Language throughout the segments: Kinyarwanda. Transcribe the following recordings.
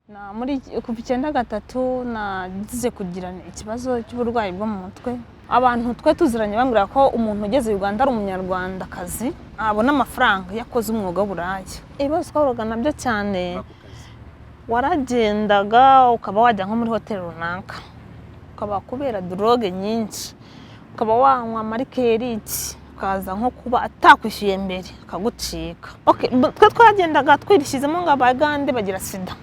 Muri kuva 93 nagize kugira ikibazo cy'uburwayi bwo mu mutwe. Abantu twe tuziranye bambwira ko umuntu ugeze Uganda ari umunyarwandakazi abona amafaranga iyo akoze umwuga w'uburaya. Ibibazo twahuraga nabyo cyane, Muri ako kazi. Waragendaga ukaba wajya nko muri hoteli runaka, ukaba kubera drogue nyinshi, ukaba wanywa ama liqueur iki, ukaza nko kuba atakwishyuye mbere akagucika. Okay, twe twagendaga twirishyizemo ngo Abagande bagira sida,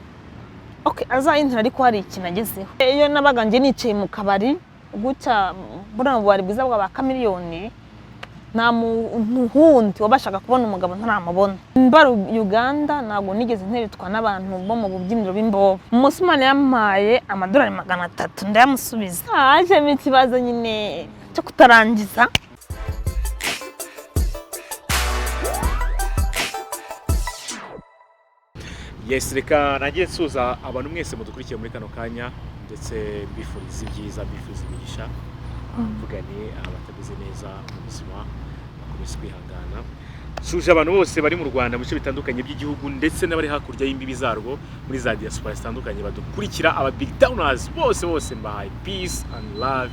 okay, azayintera, ariko hari ikintu agezeho. Iyo nabaga njye nicaye mu kabari gutya, buriya bubari bwiza bwa ba Chameleone, nta muntu wundi wabashaga kubona umugabo ntaramubona. Mba Uganda ntabwo nigeze nteretwa n'abantu bo mu bubyiniro b'imbobo. Umunsi Imana yampaye amadolari 300 ndayamusubiza. Hajemo ikibazo nyine cyo kutarangiza. Yes, reka nanjye nsuhuza abantu mwese mudukurikiye muri kano kanya, ndetse mbifuriza ibyiza, mbifuriza imigisha. Mvuga ni abatameze neza mu buzima bakomeze kwihangana. Nsuhuje abantu bose bari mu Rwanda, mu bice bitandukanye by'igihugu, ndetse n'abari hakurya y'imbibi zarwo muri za diaspora zitandukanye badukurikira, aba big towners bose bose, mbahaye peace and love,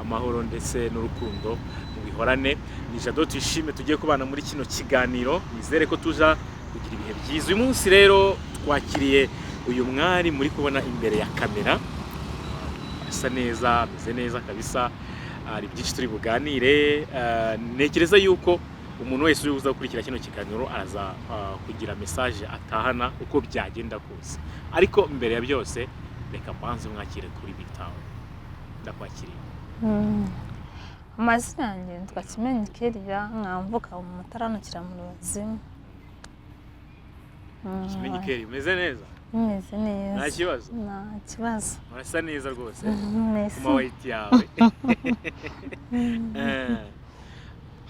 amahoro ndetse n'urukundo mubihorane. Ni Jado Tuyishime tugiye kubana muri kino kiganiro, nizere ko tuja kugira ibihe byiza. Uyu munsi rero twakiriye uyu mwari muri kubona imbere ya kamera, asa neza, ameze neza kabisa. Hari byinshi turi buganire. Ntekereza yuko umuntu wese uri buza gukurikira kino kiganiro araza kugira message atahana uko byagenda kose. Ariko mbere ya byose reka mbanze mwakire kuri Big Town. Ndakwakiriye. Amazina yanjye nitwa Kimenyi Keria, nkamvuka mu Mutara mu Rubazi. Kimenyi Keria, umeze neza? Meze neza. Nta kibazo? Nta kibazo. Urasa neza rwose Merci. ku mawayiti yawe.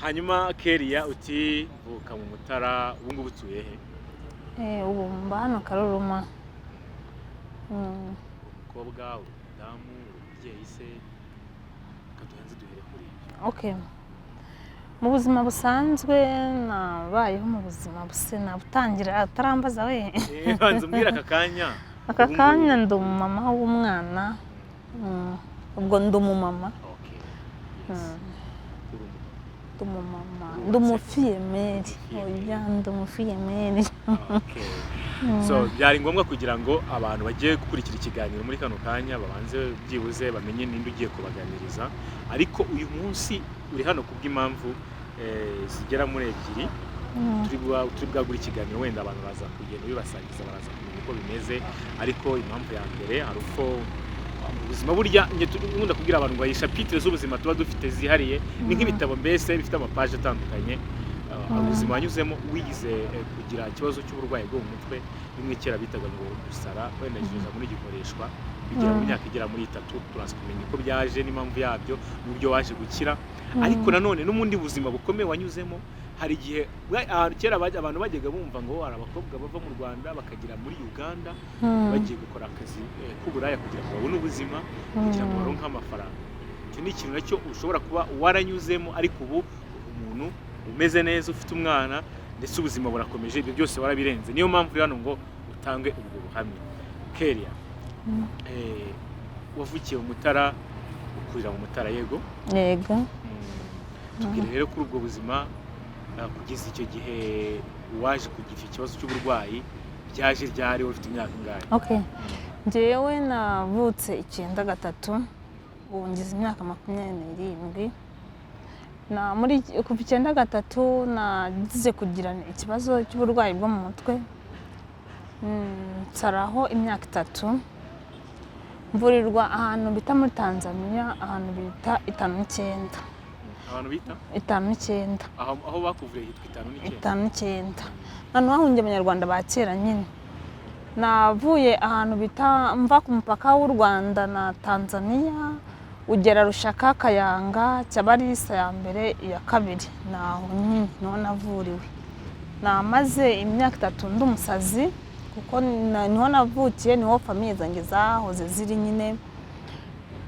Hanyuma Keria, uti mvuka mu Mutara, ubu ngubu utuye he? Ubu mba hano Karuruma. Umukobwa, uri umudamu, uri umubyeyi se? Reka duhenze duhere kuri ibyo. Okay. Mu buzima busanzwe nabayeho mu buzima buse nabutangira atarambaza we. Banza umbwire aka kanya. Aka Ubu ngubu. kanya ndi umumama w'umwana. Ubwo ndi umumama. Okay. Yes. Uri umumama. Ndi umumama. Urubatse. Ndi umufille-mère. Umufille-mère. Oya, ndi umufille-mère. Okay. So byari ngombwa kugira ngo abantu bagiye gukurikira ikiganiro muri kano kanya babanze byibuze bamenye ninde ugiye kubaganiriza. Ariko uyu munsi uri hano kubw'impamvu zigera muri ebyiri. Turi bwagura ikiganiro, wenda abantu baza kugenda bibasangiza, baraza kumenya uko bimeze. Ariko impamvu ya mbere, hari uko ubuzima burya njye nkunda kubwira abantu ngo hari chapitre z'ubuzima tuba dufite zihariye, ni nk'ibitabo mbese bifite amapaje atandukanye. Ubuzima wanyuzemo wigize kugira ikibazo cy'uburwayi bwo mu mutwe, bimwe kera bitaga ngo gusara, wenda kiza muri gikoreshwa bigera mu myaka igera muri 3. Turaza kumenya uko byaje n'impamvu yabyo n'uburyo waje gukira. Ariko nanone n'ubundi buzima bukomeye wanyuzemo, hari igihe ahantu kera abantu bajyaga bumva ngo hari abakobwa bava mu Rwanda bakagera muri Uganda bagiye gukora akazi k'uburaya kugira ngo babone ubuzima, kugira ngo baronke amafaranga. Icyo ni ikintu nacyo ushobora kuba waranyuzemo, ariko ubu umuntu umeze neza, ufite umwana, ndetse ubuzima burakomeje, ibyo byose warabirenze. Niyo mpamvu uri hano ngo utange ubwo buhamya. Keria, wavukiye mu Mutara, ukurira mu Mutara, yego? Yego. Tubwire rero kuri ubwo buzima, kugeza icyo gihe waje kugira ikibazo cy'uburwayi, byaje ryari, wari ufite imyaka ingahe? Okay. Njyewe navutse 93, ubu ngize imyaka 27. Na muri kuva 93 nagize kugira ikibazo cy'uburwayi bwo mu mutwe. Nsaraho imyaka 3, mvurirwa ahantu bita muri Tanzania, ahantu bita 59. Abantu bita? 59. Aho bakuvuriye hitwa 59? 59, ahantu hahungiye Abanyarwanda ba kera nyine. Navuye ahantu bita, mva ku mupaka w'u Rwanda na Tanzania, ugera Rushaka, Kayanga, Cyabarisa ya mbere, iya kabiri, naho nyine niho navuriwe. Namaze imyaka 3 ndi umusazi, kuko niho navukiye, niho famille zanjye zahoze ziri nyine.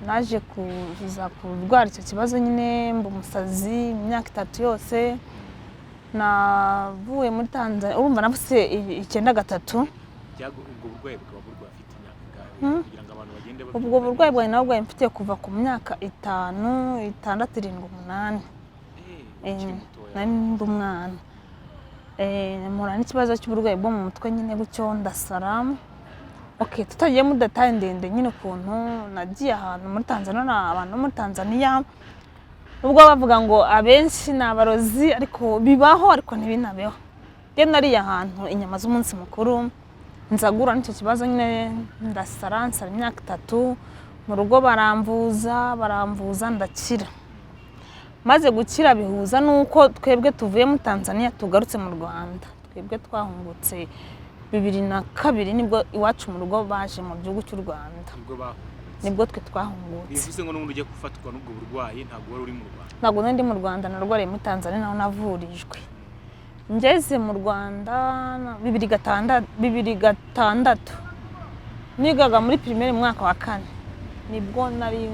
Naje kuza kurwara icyo kibazo nyine, mba umusazi imyaka 3 yose. Navuye muri Tanzania, urumva navutse 93. Ubwo burwayi bukaba burwafite ufite imyaka ingahe, kugira ngo abantu bagende Ubwo babyumva burwayi neza? bwawe nabwo mfite kuva ku myaka 5, 6, 7, 8. Ukiri mutoya. Nari ndi umwana. Mpura n'ikibazo cy'uburwayi bwo mu mutwe nyine gutyo, ndasara. Okay, tutagiye muri détails ndende nyine, ukuntu nagiye ahantu muri Tanzania, na abantu bo muri Tanzania ubwo bavuga ngo abenshi ni abarozi, ariko bibaho ariko ntibinabeho. Njye nariye ahantu inyama z'umunsi mukuru, nzagura n'icyo kibazo nyine, ndasara, nsara imyaka 3 mu rugo, baramvuza, baramvuza, ndakira. Maze gukira bihuza n'uko twebwe tuvuye muri Tanzania tugarutse mu Rwanda. Twebwe twahungutse 2002, nibwo iwacu mu rugo baje mu gihugu cy'u Rwanda. Nibwo bahungutse? Nibwo twe twahungutse. Bivuze ngo n'ubundi ujya gufatwa n'ubwo burwayi ntabwo wari uri mu Rwanda? Ntabwo nari ndi mu Rwanda, narwariye muri Tanzania, naho navurijwe. Ngeze mu Rwanda 2006, 2006, nigaga muri primaire mu mwaka wa kane, nibwo nari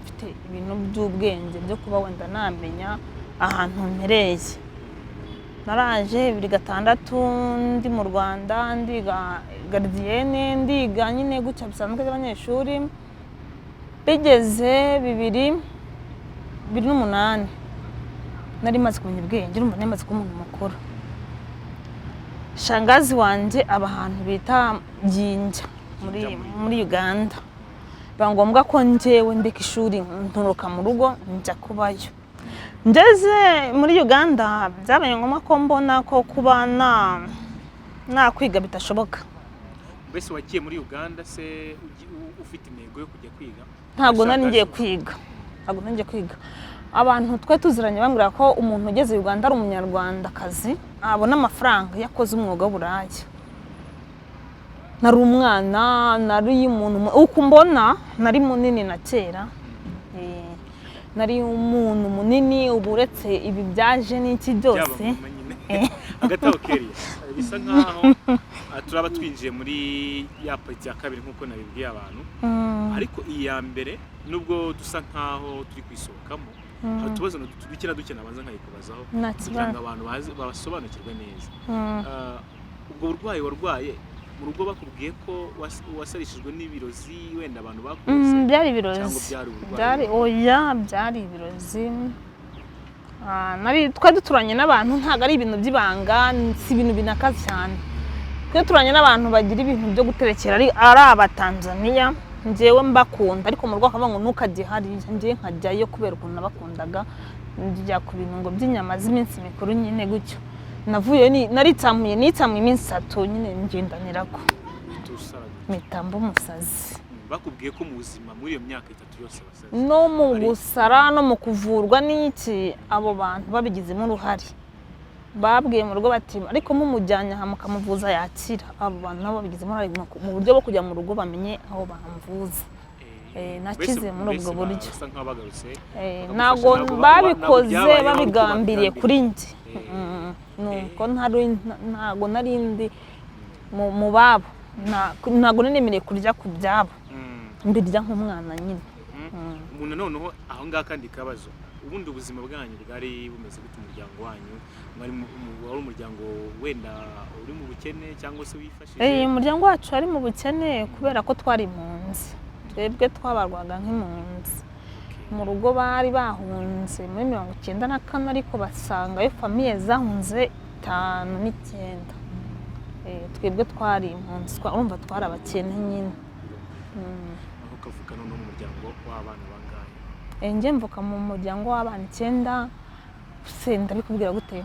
mfite ibintu by'ubwenge byo kuba wenda namenya ahantu mpereye. Naraje 2006 ndi mu Rwanda, ndiga gardienne, ndiga nyine gutya bisanzwe by'abanyeshuri. Bigeze 2008, nari maze kumenya ubwenge, urumva nari maze kuba umuntu mukuru. Shangazi wanjye aba ahantu bita Jinja muri Jinja muri Uganda. Biba ngombwa ko njyewe ndeka ishuri, ntoroka mu rugo, njya kubayo. Ngeze muri Uganda byabaye ngombwa ko mbona ko kuba na nakwiga bidashoboka. Mbese wagiye muri Uganda se ufite intego yo kujya kwiga? Ntabwo nari ngiye Shangazi. kwiga, ntabwo nari ngiye kwiga. Abantu twe tuziranye bambwira ko umuntu ugeze Uganda ari umunyarwandakazi abona amafaranga iyo akoze umwuga w'uburaya. Nari umwana, nari umuntu uko mbona nari munini na kera. Nari umuntu munini, ubu uretse ibi byaje n'iki byose. Byaba mama nyine. Hagati aho Keria, bisa nkaho turaba twinjiye muri ya partie ya kabiri nk'uko nabibwiye abantu, ariko iya mbere nubwo dusa nkaho turi kuyisohokamo, hari utubazo duke na duke nabanza nkayikubazaho Nta kugira ngo kibazo. abantu basobanukirwe neza. Ubwo burwayi warwaye mu rugo bakubwiye ko wasarishijwe n'ibirozi, wenda abantu bakuze, Byari ibirozi. cyangwa byari uburwayi? Byari, oya, byari ibirozi. Twari duturanye n'abantu, ntabwo ari ibintu by'ibanga, si ibintu binakaze cyane. Twari duturanye n'abantu bagira ibintu byo guterekera, ari Abatanzaniya. Njyewe mbakunda, ariko mu rugo bakavuga ngo ntukajye hariya, njyewe nkajyayo kubera ukuntu nabakundaga. Njya ku bintu ngo by'inyama z'iminsi mikuru nyine gutyo. Navuye naritsamuye, nitsamuye iminsi 3 nyine, ngendanirako. Uhita usaragurika. Mpita mba umusazi. Bakubwiye ko mu buzima muri iyo myaka 3 yose wasaze? No mu gusara no mu kuvurwa n'iki, abo bantu babigizemo uruhare. Babwiye mu rugo bati ariko mumujyanye aha mukamuvuza yakira. Abo bantu nabo babigizemo uruhare mu buryo bwo kujya mu rugo bamenye aho bamvuza. Nakize muri ubwo Mbese buryo. basa nk'aho bagarutse bakagufasha, Ntabwo babikoze ntabwo byabayeho ariko babigambiriye babigambiriye. kuri njye. Nuko ntago nari ndi mu babo. Ntago nari nemereye kurya ku byabo, mbirya nk'umwana nyine. Umuntu noneho aho ngaho akandi kabazo: ubundi ubuzima bwanyu bwari bumeze gute? Umuryango wanyu wari umuryango wenda uri mu bukene cyangwa se wifashije? Umuryango wacu wari mu bukene kubera ko twari impunzi. Twebwe twabarwaga nk'impunzi. Mu rugo bari bahunze muri 94, ariko basangayo famille zahunze 59. Twebwe twari impunzi, urumva twari abakene nyine. Aho ukavuka noneho mu muryango w'abana bangahe? Njye mvuka mu muryango w'abana 9. Se ndabikubwira gute?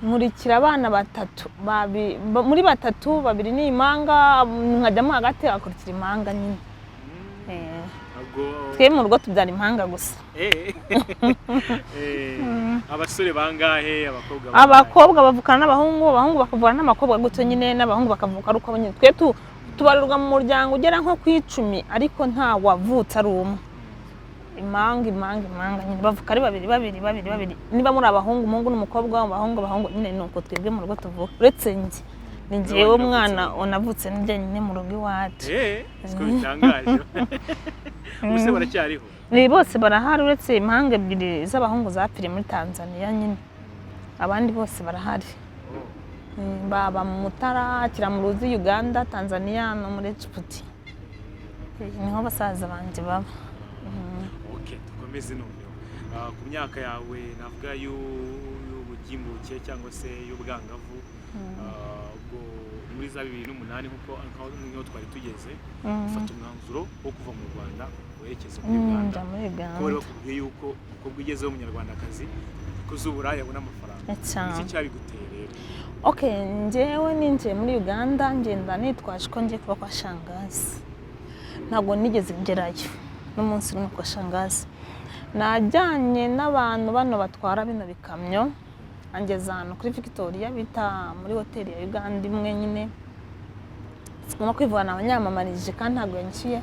Nkurikira abana batatu, muri batatu babiri ni impanga, nkajyamo hagati hakurikira impanga nyine. Ntabwo Twe mu rugo tubyara impanga gusa. Abasore bangahe, abakobwa bangahe? Abakobwa bavukana n'abahungu, abahungu bakavukana n'abakobwa gutyo nyine, n'abahungu bakavuka ari uko nyine. Twe tubarirwa mu muryango ugera nko ku 10, ariko nta wavutse ari umwe. Impanga, impanga, impanga nyine, bavuka ari babiri, babiri, babiri, babiri. Niba muri abahungu, umuhungu n'umukobwa, abahungu, abahungu nyine, ni uko twebwe mu rugo tuvuka. Uretse njye, ni njyewe Wenyine umwana wavutse. unavutse njyenyine mu rugo iwacu. Siko bitangaje. Ubu se baracyariho? Ni bose barahari, uretse impanga ebyiri z'abahungu zapfiriye muri Tanzania nyine, abandi bose barahari. Baba mu Mutara, Kiramuruzi, Uganda, Tanzania no muri Djibouti. Niho basaza banjye baba. Okay, dukomeze noneho. Ku myaka yawe navuga y'ubugimbuke cyangwa se y'ubwangavu, ubwo muri za 2008, nkuko nkaho twari tugeze, ufata umwanzuro wo kuva mu Rwanda werekeza muri Uganda, Njya muri ko bari Uganda. bakubwiye yuko umukobwa ugezeho w'umunyarwandakazi ko uburaya abona amafaranga. Cyane. Iki cyabiguteye rero? Okay, njyewe ninjiye muri Uganda ngenda nitwaje ko ngiye kuba kwa shangazi. Ntabwo nigeze ngerayo n'umunsi umwe kwa shangazi. Najyanye n'abantu bano batwara bino bikamyo, angeza ahantu kuri Victoria bita muri hoteli ya Uganda imwe nyine. Sigomba kwivana abanyamamarije kandi ntabwo yanyishyuye.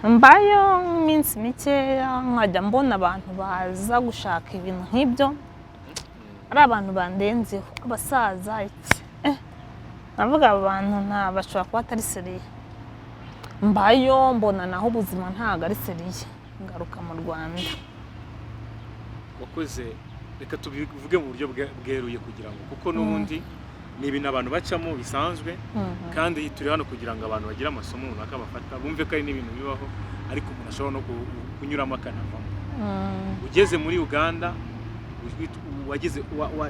Mbayo nk'iminsi mikeya, nkajya mbona abantu baza gushaka ibintu nk'ibyo, ari abantu bandenzeho, abasaza iki. Navuga aba bantu nta bashobora kuba atari sérieux. Mbayo mbona naho ubuzima ntabwo ari sérieux, ngaruka mu Rwanda. Wakoze, reka tubivuge mu buryo bweruye kugira ngo, kuko n'ubundi ni ibintu abantu bacamo bisanzwe, kandi turi hano kugira ngo abantu bagire amasomo runaka bafata, bumve ko ari n'ibintu bibaho, ariko umuntu ashobora no kunyuramo akanavamo. Ugeze muri Uganda, wageze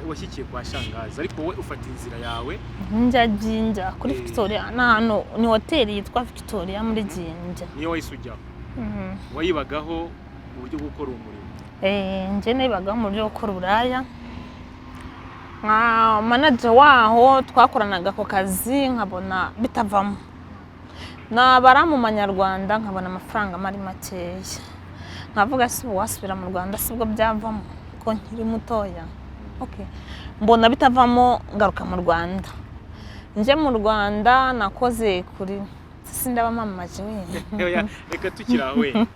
washyikiye kwa shangazi, ariko wowe ufata inzira yawe. Njya Jinja kuri Victoria, ni ahantu, ni hoteli yitwa Victoria muri Jinja. Niyo wahise ujyaho? Wayibagaho mu buryo bwo gukora uwo murimo? Njye nibagaho mu buryo bwo gukora uburaya, nka manager waho twakoranaga ako kazi, nkabona bitavamo, nabara mu manyarwanda nkabona amafaranga ari makeya, nkavuga si ubu wasubira mu Rwanda sibwo byavamo ko nkiri mutoya. Okay. Mbona bitavamo, ngaruka mu Rwanda. Nje mu Rwanda nakoze kuri sindaba mamaje we. Oya, reka tukiri aho we.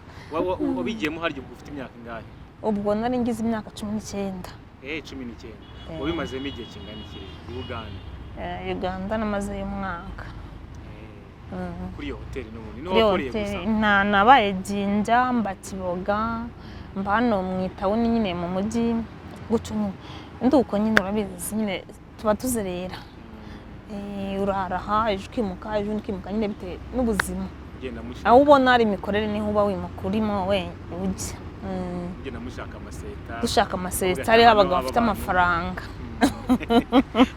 Wabigiyemo harya ubwo ufite imyaka ingahe? Ubwo nari ngize imyaka 19. 19. Eh. Wabimazemo igihe kingana iki i Uganda? Uganda namazeyo umwaka. Kuri iyo hoteli n'ubundi niho Kuri wakoreye gusa? hoteli nta, nabaye Jinja, mba Kiboga, mba hano mu itawuni nyine, mu mujyi gutyo nyine, nduko nyine urabizi nyine tuba tuzerera. Urara aha, ejo ukimuka, ejo ukimuka nyine bitewe n'ubuzima. Ugenda mushaka Aho ubona hari imikorere niho uba wimuka urimo we ujya. Ugenda mushaka amaseta. Dushaka amaseta, Uvuga hariho ati, hano abagabo bafite haba abantu. amafaranga.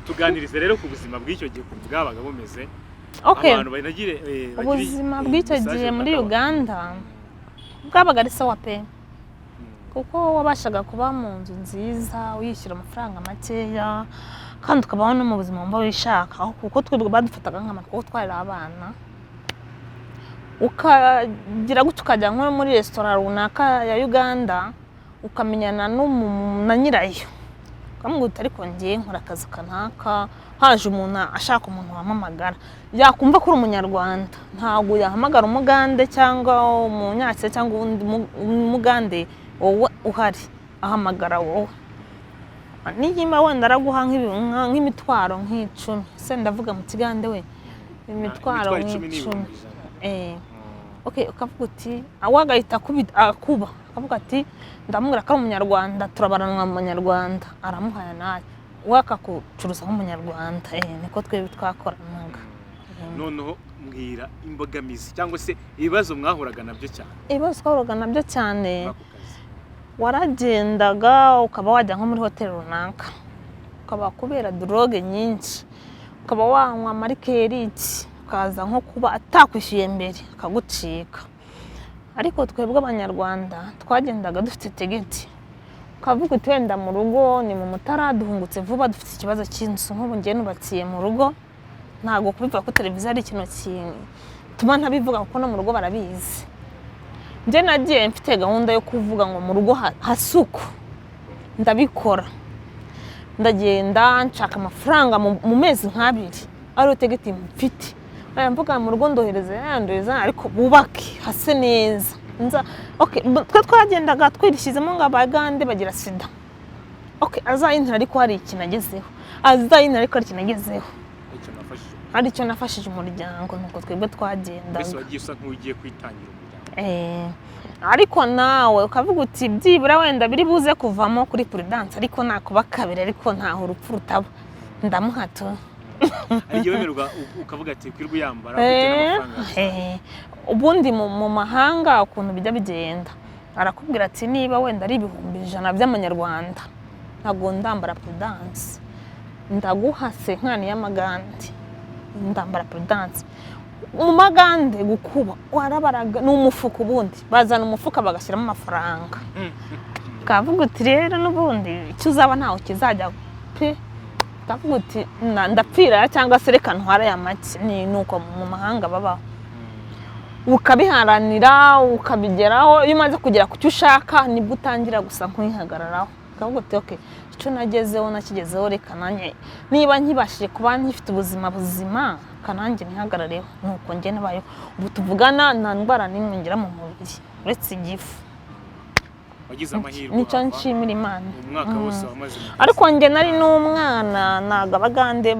Tuganirize rero ku buzima bw'icyo gihe, ukuntu bwabaga bumeze, abantu banagire bagire, Ubuzima bw'icyo message gihe muri runaka. Uganda bwabaga ari sawa pe, kuko wabashaga kuba mu nzu nziza wishyura amafaranga makeya, kandi ukabaho no mu buzima wumva wishaka, aho kuko twebwe badufataga nk'abantu kuko twari abana, ukagira gutya ukajya nko muri resitora runaka ya Uganda, ukamenyana na nyirayo, ukamubwira uti ariko ngiye nkora akazi kanaka, haje umuntu ashaka umuntu wampamagara, yakumva ko uri umunyarwanda ntabwo yahamagara umugande cyangwa umunyakenya cyangwa undi umugande wowe uhari, ahamagara wowe. Niba wenda araguha nk'imitwaro nk'icumi, se ndavuga mu kigande we, imitwaro Imitwaro 10 ni nk'icumi. 100,000. Okay, ukavuga uti awe agahita akuba akavuga ati ndamubwira ko ari umunyarwanda, turabaranwa mu manyarwanda, aramuhaya nawe, we akakucuruza nk'umunyarwanda. Niko twebwe twakoranaga. Noneho mbwira imbogamizi cyangwa se ibibazo mwahuraga nabyo cyane. Ibibazo twahuraga nabyo cyane, muri ako kazi. Waragendaga ukaba wajya nko muri hoteli runaka, ukaba kubera drogue nyinshi, ukaba wanywa ama liqueur iki, ukaza nko kuba atakwishyuye mbere akagucika. Ariko twebwe abanyarwanda twagendaga dufite tegeti, ukavuga uti wenda mu rugo ni mu Mutara, duhungutse vuba, dufite ikibazo cy'inzu, nk'ubu ngiye nubakiye mu rugo, ntabwo kubivuga kuri televiziyo ari ikintu gituma ntabivuga kuko no mu rugo barabizi. Njye nagiye mfite gahunda yo kuvuga ngo mu rugo hasuku ndabikora, ndagenda nshaka amafaranga mu mezi nk'abiri ariyo tegeti mfite. Aya mvuga mu rugo ndohereza, yandohereza, ariko bubake hase neza. Nza okay, twe twagendaga twirishyizemo ngo abagande bagira sida, okay, azayintera ariko hari ikintu agezeho, azayintera ariko hari ikintu agezeho. Icyo nafashije. Hari icyo nafashije umuryango, nuko twebwe twagendaga. Mbese wagiye usa nk'ugiye kwitangira umuryango. Ariko nawe ukavuga uti byibura wenda biri buze kuvamo kuri Prudence, ariko nakuba kabiri, ariko ntaho urupfu rutaba, ndamuha tu. Hari igihe wemererwa ukavuga ati kwirwa uyambara bitewe n'amafaranga. Ubundi mu mahanga ukuntu bijya bigenda, arakubwira ati niba wenda ari 100,000 by'amanyarwanda, ntabwo ndambara Prudence, ndaguha 50 y'amagande, ndambara Prudence. Mu magande gukuba warabaraga ni umufuka, ubundi bazana umufuka bagashyiramo amafaranga, ukavuga uti rero n'ubundi icyo uzaba ntaho kizajya pe, ukavuga uti ndapfira cyangwa se reka ntware aya make. Ni uko mu mahanga babaho, ukabiharanira ukabigeraho. Iyo umaze kugera ku cyo ushaka nibwo utangira gusa nk'uyihagararaho, ukavuga uti okay, icyo nagezeho nakigezeho, reka nanjye niba nkibashije kuba nkifite ubuzima buzima, reka nanjye nihagarareho. Nuko njye nabayeho. Ubu tuvugana nta ndwara n'imwe ngira mu mubiri uretse igifu. Wagize amahirwe Nicyo uhava. nshimira Imana. Umwaka wose wamaze mu kazi. Ariko njye nari n'umwana, ntabwo abagande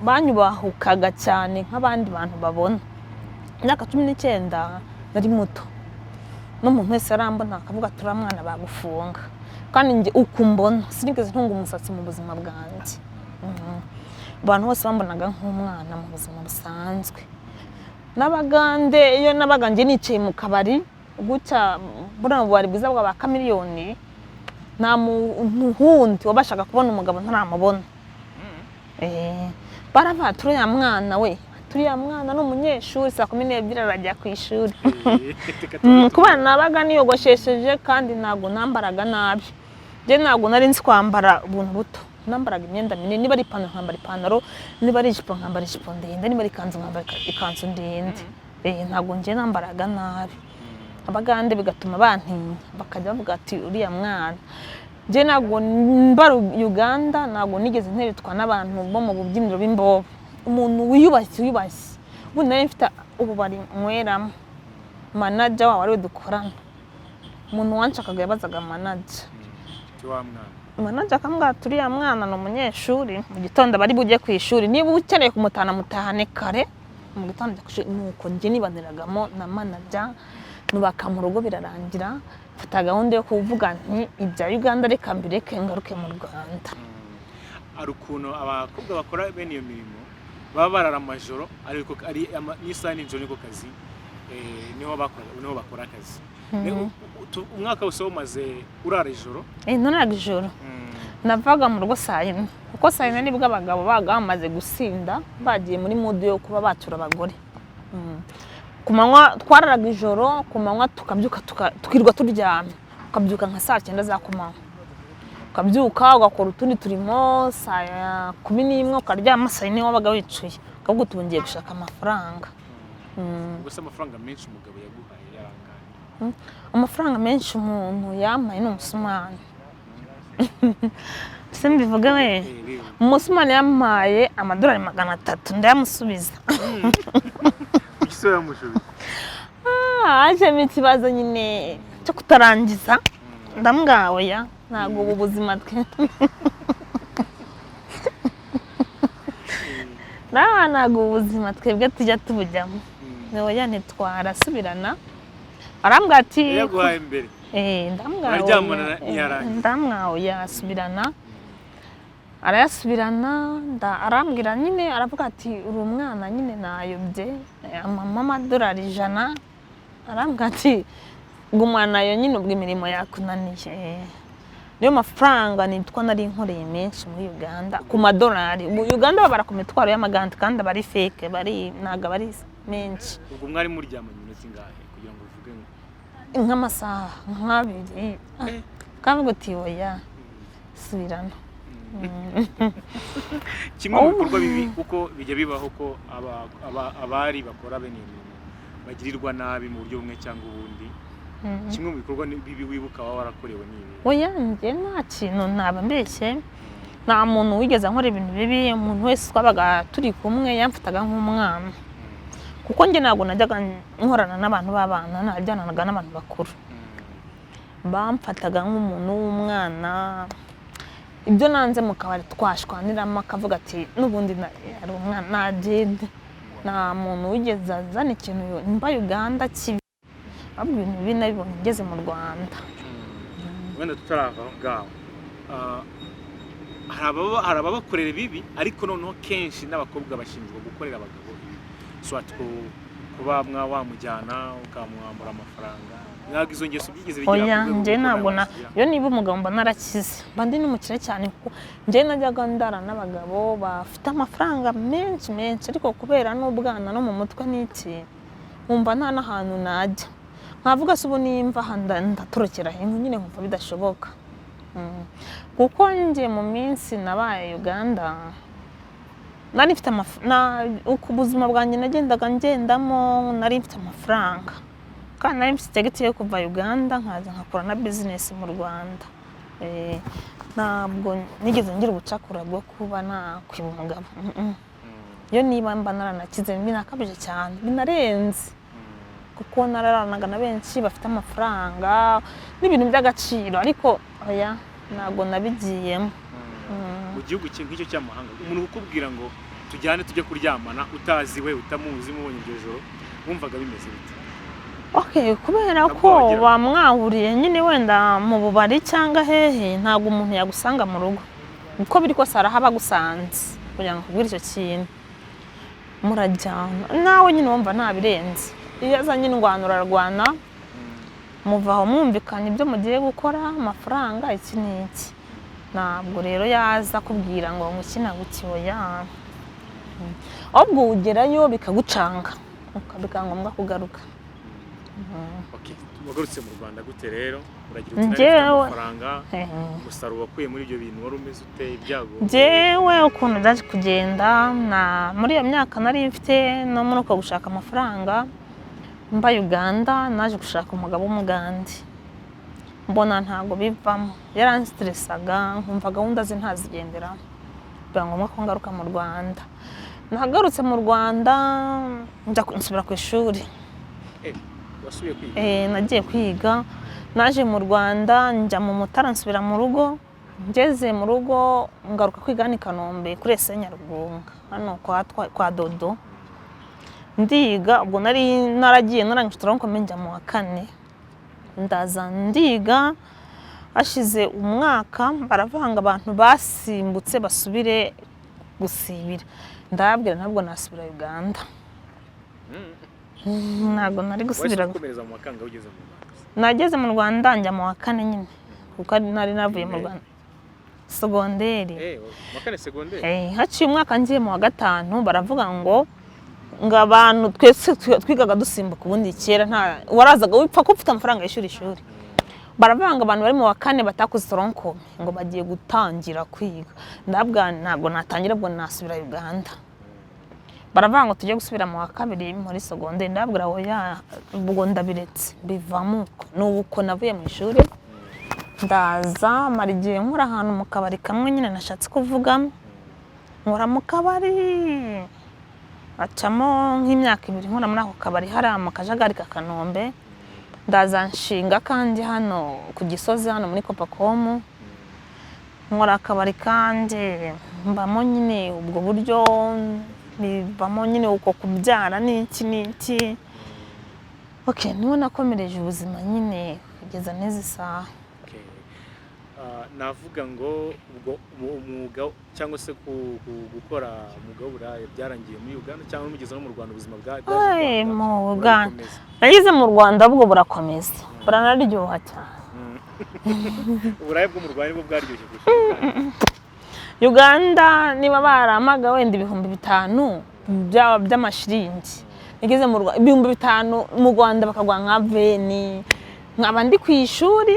banyubahukaga cyane nk'abandi bantu babona. Imyaka 19 nari muto, n'umuntu wese arambona akavuga ati uriya mwana bagufunga. Kandi njye uko umbona sinigeze ntunga umusatsi mu buzima bwanjye. Abantu bose bambonaga nk'umwana mu buzima busanzwe. N'abagande iyo nabaga njye nicaye mu kabari gutya, buriya bubari bwiza bwa ba Kamiliyoni, nta muntu wundi wabashaga kubona umugabo ntaramubona. Baravuga turiya mwana we, turiya mwana ni umunyeshuri, saa 12 arajya ku ishuri. Reka Kubera nabaga niyogoshesheje kandi ntabwo nambaraga nabi. Njye ntabwo nari nzi kwambara ubuntu buto, nambaraga imyenda minini. Niba ari ipantaro nkambara ipantaro, niba ari ijipo nkambara ijipo ndende, niba ari ikanzu nkambara ikanzu ndende. Ntabwo njye nambaraga nabi. Abagande bigatuma bantinya, bakajya bavuga ati uriya mwana. Njye ntabwo mba Uganda, ntabwo nigeze nteretwa n'abantu bo mu bubyiniro b'imbobo. Umuntu wiyubashye wiyubashye, ubundi nari mfite ububari nyweramo, manager wabo ariwe dukorana. Umuntu wanshakaga yabazaga manager. Ti wa mwana. Manager akambwira ati uriya mwana ni umunyeshuri, mu gitondo aba ari bujye ku ishuri, niba ukeneye kumutahana mutahane kare mu gitondo ajya ku ishuri. Nuko njye nibaniragamo na manager, nubaka mu rugo birarangira, mfata gahunda yo kuvuga nti ibya Uganda reka mbireke ngaruke mu Rwanda. Hari ukuntu abakobwa bakora bene iyo mirimo baba barara amajoro, ariko ari n'isaha nijoro niko kazi, niho bakora akazi. Umwaka wose wamaze urara ijoro? Naraga ijoro. Navaga mu rugo saa 4, kuko saa 4 nibwo abagabo babaga bamaze gusinda, bagiye muri mood yo kuba batura abagore. Ku manywa twararaga ijoro, ku manywa tukabyuka, tukirirwa turyamye, ukabyuka nka saa 9 za kumanywa, ukabyuka ugakora utundi turimo, saa 11 ukaryama, saa 4 wabaga wicuye, ukavuga uti ubu ngiye gushaka amafaranga. Ubwo se amafaranga menshi umugabo yaguhaye yarangaye? Amafaranga menshi umuntu yampaye ni umusumani, se mbivuge we? Umusumani yampaye amadolari 300, ndayamusubiza. Kuki se yamushubije? Hajemo ikibazo nyine cyo kutarangiza, ndamubwira oya, ntabwo ubu buzima twe ntabwo ubu buzima twebwe tujya tubujyamo. Oya, ntitwarasubirana, arambwira ati Yaguhaye mbere? Ndamubwira Muraryamana oya, ntiyarangiza. Ndamubwira oya, asubirana, arayasubirana. Arambwira nyine, aravuga ati uri umwana nyine nayobye, mama amadolari 100, arambwira ati gumana ayo nyine ubwo imirimo yakunaniye. Niyo mafaranga nitwa nari nkoreye menshi muri Uganda ku madolari. Ubu Uganda babara ku mitwaro y'amaganda kandi aba ari fake, bari ntabwo aba ari menshi. Ubwo mwari muryamanye iminota ingahe kugira ngo uvuge ngo Nk'amasaha nk'abiri, kavuga uti oya, subirana. Kimwe mu bikorwa bibi, kuko bijya bibaho ko abari bakora bene iyo mirimo bagirirwa nabi mu buryo bumwe cyangwa ubundi, kimwe mu bikorwa bibi wibuka waba warakorewe ni ibi? Oya, njye nta kintu naba mbeshye, nta muntu wigeze ankora ibintu bibi. Umuntu wese twabaga turi kumwe yamfataga nk'umwana, kuko njye ntabwo najyaga nkorana n'abantu b'abana, najyananaga n'abantu bakuru. Bamfataga nk'umuntu w'umwana. Ibyo nanze mu kabari twashwaniramo akavuga ati n'ubundi ari umwana nagende. Nta muntu wigeze azana ikintu mba Uganda kibi. Ahubwo ibintu bibi nabibonye ngeze mu Rwanda. Wenda tutarava aho ngaho, hari ababakorera ibibi, ariko noneho kenshi n'abakobwa bashinjwa gukorera abagabo ibibi, soit kuba wamujyana ukamwambura amafaranga. Ntabwo izo ngeso byigeze bigera Oya, ku rwego njye rw'uko ntabwo na nawe wazigira? Iyo niba umugabo mba narakize, mba ndi n'umukire cyane, kuko njye najyaga ndara n'abagabo bafite amafaranga menshi menshi, ariko kubera n'ubwana no mu mutwe n'iki, nkumva nta n'ahantu najya, nkavuga se ubu nimva aha ndatorokera he? Nyine nkumva bidashoboka. Kuko njye mu minsi nabaye Uganda nari mfite uko ubuzima bwanjye nagendaga ngendamo, nari mfite amafaranga kandi nari mfite target yo kuva Uganda nkaza nkakora na business mu Rwanda. Ntabwo nigeze ngira ubucakura bwo kuba nakwiba umugabo. Iyo niba mba naranakize binakabije cyane, binarenze, kuko nararanaga na benshi bafite amafaranga n'ibintu by'agaciro, ariko oya, ntabwo nabigiyemo. Mu gihugu nk'icyo cy'amahanga, umuntu ukubwira ngo tujyane tujye kuryamana, utazi we, utamuzi, mubonye iryo joro, wumvaga bimeze bite? Okay, kubera Ntabwo ko wagira- bamwahuriye nyine wenda mu bubari cyangwa hehe, ntabwo umuntu yagusanga mu rugo. Uko biri kose arahaba agusanze kugira ngo akubwire icyo kintu, murajyana nawe nyine wumva ntabirenze. Iyo azanye indwano urarwana, muva aho mwumvikanye ibyo mugiye gukora, amafaranga, iki n'iki. Ntabwo rero yaza akubwira ngo iki na guki, oya. Ahubwo ugerayo bikagucanga, bikaba ngombwa kugaruka. Okay, wagarutse mu Rwanda gute rero? Uragira uti nari mfite amafaranga, umusaruro wakuye muri ibyo bintu wari umeze ute? Ibyago? Njyewe ukuntu byaje kugenda na muri iyo myaka nari mfite no muri uko gushaka amafaranga mba Uganda, naje gushaka umugabo w'umugande, mbona ntabwo bivamo, yaransitresaga, nkumva gahunda ze ntazigenderaho, biba ngombwa ko ngaruka mu Rwanda. Nagarutse mu Rwanda njya nsubira ku ishuri. Wasubiye kwiga? Nagiye kwiga. Naje mu Rwanda njya mu Mutara, nsubira mu rugo. Ngeze mu rugo ngaruka kwiga hano i Kanombe kuri ESE Nyarugunga, hano kwa Dodo, ndiga. Ubwo nari naragiye narangije tronc commun, njya mu wa kane, ndaza ndiga. Hashize umwaka baravanga, abantu basimbutse basubire gusibira. Ndababwira ntabwo nasubira Uganda. Ntabwo nari gusubira. Wahise ukomereza mu makanga ugeze mu Rwanda? Nageze mu Rwanda njya mu wa kane nyine, kuko nari navuye mu Primaire. Rwanda, segonderi. Mu wa kane segonderi. Haciye umwaka ngiye mu wa gatanu, baravuga ngo abantu twese twigaga dusimbuka ubundi kera, nta warazaga wipfa ko ufite amafaranga y'ishuri ishuri. Baravuga ngo abantu bari mu wa kane batakoze tronc commun ngo bagiye gutangira kwiga. Ndabwa ntabwo natangira, ubwo nasubira Uganda. Baravuga ngo tujye gusubira mu wa kabiri muri segonderi. Ndabwira oya, ubwo ndabiretse, bivamo uko. Ni uko navuye mu ishuri, ndaza mara igihe nkora ahantu mu kabari kamwe nyine nashatse kuvuga. Nkora mu kabari, hacamo nk'imyaka 2 nkora muri ako kabari hariya mu kajagari ka Kanombe. Ndaza nshinga kandi hano ku Gisozi, hano muri Copacomu, nkora akabari kandi mbamo nyine ubwo buryo, bivamo nyine uko kubyara n'iki n'iki. Okay, niho nakomereje ubuzima nyine kugeza n'izi saha. Okay. Navuga ngo ubwo umwuga cyangwa se gukora umwuga w'uburaya byarangiye muri Uganda cyangwa mugeze no mu Rwanda, ubuzima bwa byaje Ay, kwanga, mu Uganda. burakomeza? Nageze mu Rwanda ubwo burakomeza, buranaryoha cyane. Uburaya bwo mu Rwanda nibwo bwaryoshye kurusha Uganda. Uganda niba baramaga wenda 5000 by'amashiringi, nigeze mu Rwanda 5000 mu Rwanda bakaguha nka 20. Nkaba ndi ku ishuri,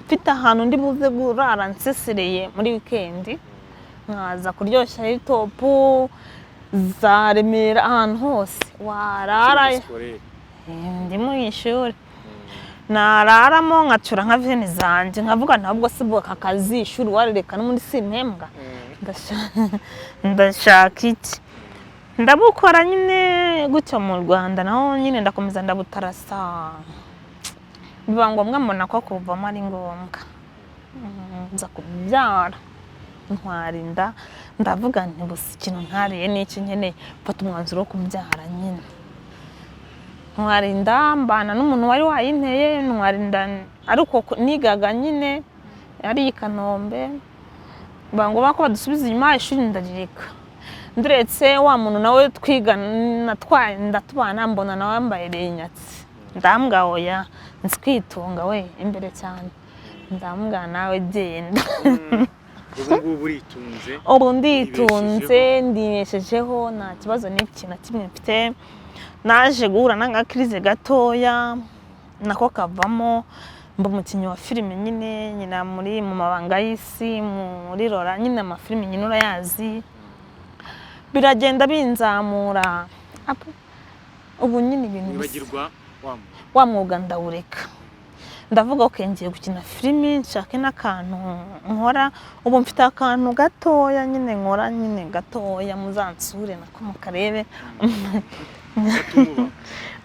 mfite ahantu ndi buze kurara nsesereye muri wikendi, nkaza kuryoshya Hilltop za Remera, ahantu hose warara. Ukiri scolaire. Ndi mu ishuri, nararamo nkacura nka 20 zanjye, nkavuga ntabwo se ubwo aka kazi, ishuri warireka, n'ubundi simpembwa. Ndashaka iki? Ndabukora nyine gutyo. Mu Rwanda naho nyine ndakomeza ndabutarasa, biba ngombwa mbona ko kuvamo ari ngombwa. Nza kubyara, ntwara inda, ndavuga nti gusa ikintu ntariye n'iki nkeneye, mfata umwanzuro wo kubyara nyine. Ntwara inda, mbana n'umuntu wari wayinteye, ntwara inda ariko nigaga nyine ari i Kanombe, biba ngombwa ko badusubiza inyuma, ishuri ndarireka. Nduretse wa muntu nawe twiga natwaye ndatubana, mbona nawe yambaye renyatsi, ndambwa oya, nzi kwitunga we imbere cyane, ndambwa nawe genda. Ubu ngubu uritunze? Ubu nditunze, ndibeshejeho, nta kibazo n'iki na kimwe mfite. Naje guhura n'agakirize gatoya nako kavamo, mba umukinnyi wa filime nyine, nyina muri mu mabanga y'isi, muri Rora nyine, amafilime nyine urayazi, biragenda binzamura. Ubu nyine ibintu Wibagirwa wa muntu? Wa mwuga ndawureka, ndavuga ok, ngiye gukina filimi, nshake n'akantu nkora. Ubu mfite akantu gatoya nyine nkora nyine gatoya, muzansure nako mukarebe. Gatuma ubaho.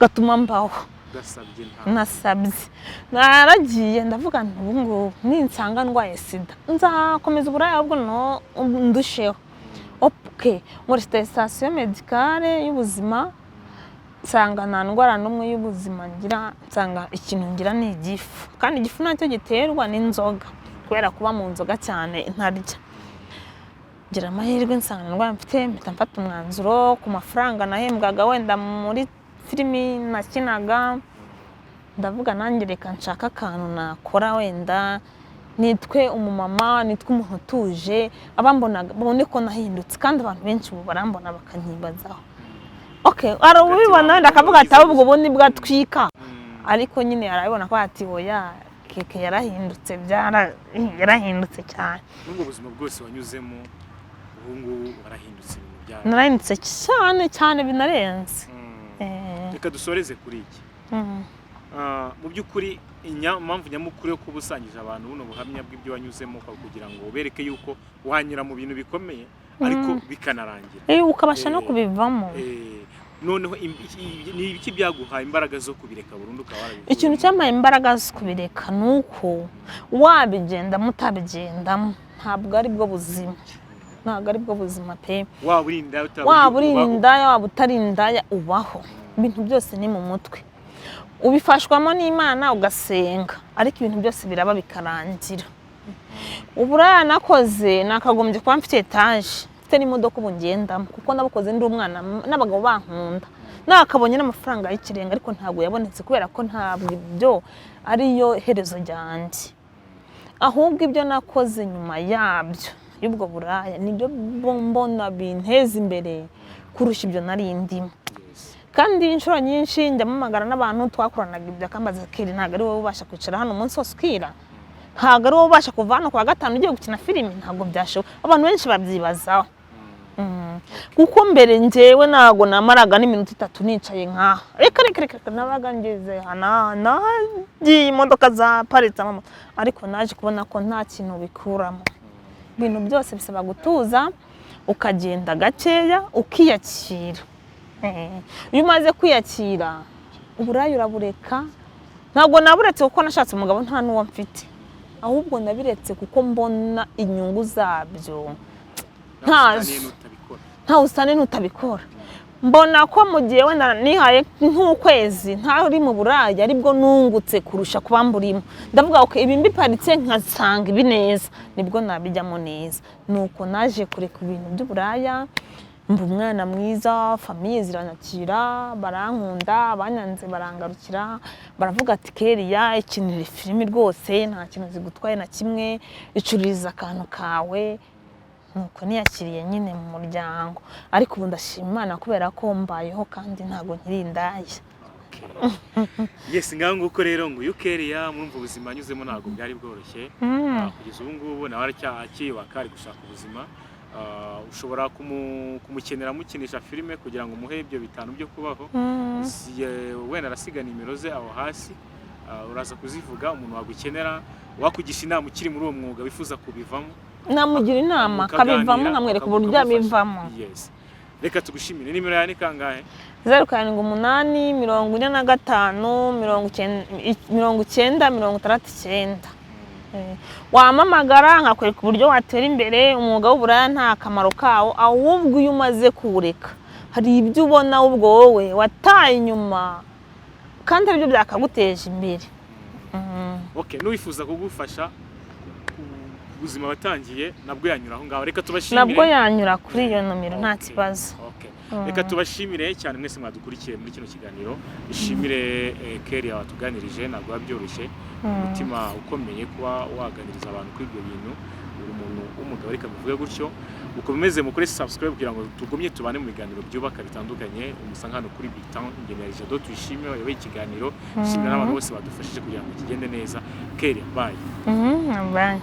Gatuma mbaho. Udasabye nta Nasabye, naragiye, ndavuga nti ubu ngubu ninsanga ndwaye sida nzakomeza uburaya, ahubwo no ndusheho. Ok, nkora sitasiyo médicale y'ubuzima, nsanga nta ndwara n'umwe y'ubuzima ngira, nsanga ikintu ngira ni igifu, kandi igifu nacyo giterwa n'inzoga kubera kuba mu nzoga cyane ntarya. Ngira amahirwe nsanga nta ndwara mfite, mpita mfata umwanzuro ku mafaranga nahembwaga wenda muri filimi nakinaga, ndavuga nanjye reka nshake akantu nakora, wenda nitwe umumama, nitwe umuntu utuje, abambonaga babone ko nahindutse. Kandi abantu benshi ubu barambona bakanyibazaho. Okay, hari ubibona wenda akavuga ati ahubwo ubu nibwo atwika, ariko nyine arabibona ko ati oya, Keke yarahindutse, byara yarahindutse cyane. N'ubwo buzima bwose wanyuzemo, ubu ngubu warahindutse, ibintu byawe? Narahindutse cyane cyane binarenze. Reka dusoreze kuri iki. Mu by'ukuri impamvu nyamukuru yo kuba usangije abantu buno buhamya bw'ibyo wanyuzemo kwa kugira ngo ubereke yuko wanyura mu bintu bikomeye ariko bikanarangira. Ukabasha no kubivamo. Noneho ni ibiki byaguhaye imbaraga zo kubireka burundu ukaba warabivuyemo? Ikintu cyampaye imbaraga zo kubireka ni uko wabigendamo utabigendamo ntabwo ari bwo buzima, ntabwo ari bwo buzima pe. Waba uri indaya utaba Waba uri ubaho. indaya, waba utari indaya, ubaho. Ibintu byose ni mu mutwe, ubifashwamo n'Imana ugasenga, ariko ibintu byose biraba bikarangira. Uburaya nakoze nakagombye kuba mfite etaje, mfite n'imodoka ubu ngendamo, kuko nabukoze ndi umwana n'abagabo bankunda, nakabonye n'amafaranga y'ikirenga, ariko ntabwo yabonetse kubera ko ntabwo ibyo ariyo herezo ryanjye. Ahubwo ibyo nakoze nyuma yabyo, y'ubwo buraya, nibyo mbona binteza imbere kurusha ibyo nari ndimo. Kandi inshuro nyinshi njya mpamagara n'abantu twakoranaga ibyo, akambaza kiri ntabwo ari wowe ubasha kwicara hano umunsi wose ukira, ntabwo ari wowe ubasha kuva hano ku wa gatanu ugiye gukina filimi, ntabwo byashoboka. Abantu benshi babyibazaho. Kuko mbere njyewe ntabwo namaraga n'iminota 3 nicaye nkaha, reka reka reka reka, nabaga ngeze hano nagiye imodoka zaparitse amamoto, ariko naje kubona ko nta kintu bikuramo. Ibintu byose bisaba gutuza, ukagenda gakeya, ukiyakira. Iyo umaze kwiyakira uburaya urabureka. Ntabwo naburetse kuko nashatse umugabo nta n'uwo mfite, ahubwo nabiretse kuko mbona inyungu zabyo ntazo. N'utabikora. Ntawe usane n'utabikora. Mbona ko mu gihe wenda nihaye nk'ukwezi ntari mu buraya aribwo nungutse kurusha kuba mburimo. Ndavuga ok, ibi mbiparitse nkasanga ibi neza, nibwo nabijyamo neza. Nuko naje kureka ibintu by'uburaya, mba umwana mwiza, famille ziranyakira, barankunda, abanyanze barangarukira, baravuga ati Keriya ikinire filimi rwose, nta kintu zigutwaye na kimwe, icururiza akantu kawe. Nuko niyakiriye nyine mu muryango, ariko ubu ndashima Imana kubera ko mbayeho kandi ntabwo nkiri indaya. Yes, ngaho nguko rero ngo uyu Keriya, murumva ubuzima anyuzemo ntabwo bwari bworoshye. Kugeza ubu ngubu nawe aracyakiyubaka, ari gushaka ubuzima. Ushobora kumukenera mukinisha filime kugira ngo umuhe ibyo 5 byo kubaho. Wenda arasiga nimero ze aho hasi. Uraza kuzivuga, umuntu wagukenera, wakugisha inama ukiri muri uwo mwuga wifuza kubivamo. Namugira inama Mukaganira, akabivamo, nkamwereka uburyo ukamufasha. abivamo. Yes, reka tugushimire. Nimero yawe ni kangahe? 078 45 90 69. Wampamagara nkakwereka uburyo watera imbere. Umwuga w'uburaya nta kamaro kawo, ahubwo iyo umaze kuwureka hari ibyo ubona ubwo wowe wataye inyuma. Kandi aribyo byakaguteje imbere. Okay, n'uwifuza kugufasha ku buzima watangiye, nabwo yanyura aho ngaho. Reka tubashimire. Nabwo yanyura kuri iyo nomero, nta kibazo. Okay. Reka tubashimire cyane mwese mwadukurikiye muri kino kiganiro. Ishimire Keria watuganirije, ntabwo biba byoroshye, umutima ukomeye kuba waganiriza abantu kuri ibyo bintu. Uri umuntu w'umugabo, reka bivuge gutyo. Mukomeze mukore subscribe kugira ngo tugumye tubane mu biganiro byubaka bitandukanye. Umusanga hano kuri Big Town. Ingenera Jado Tuyishime wayoboye ikiganiro. Shimira n'abantu bose badufashije kugira ngo kigende neza. Keria, bye. Bye.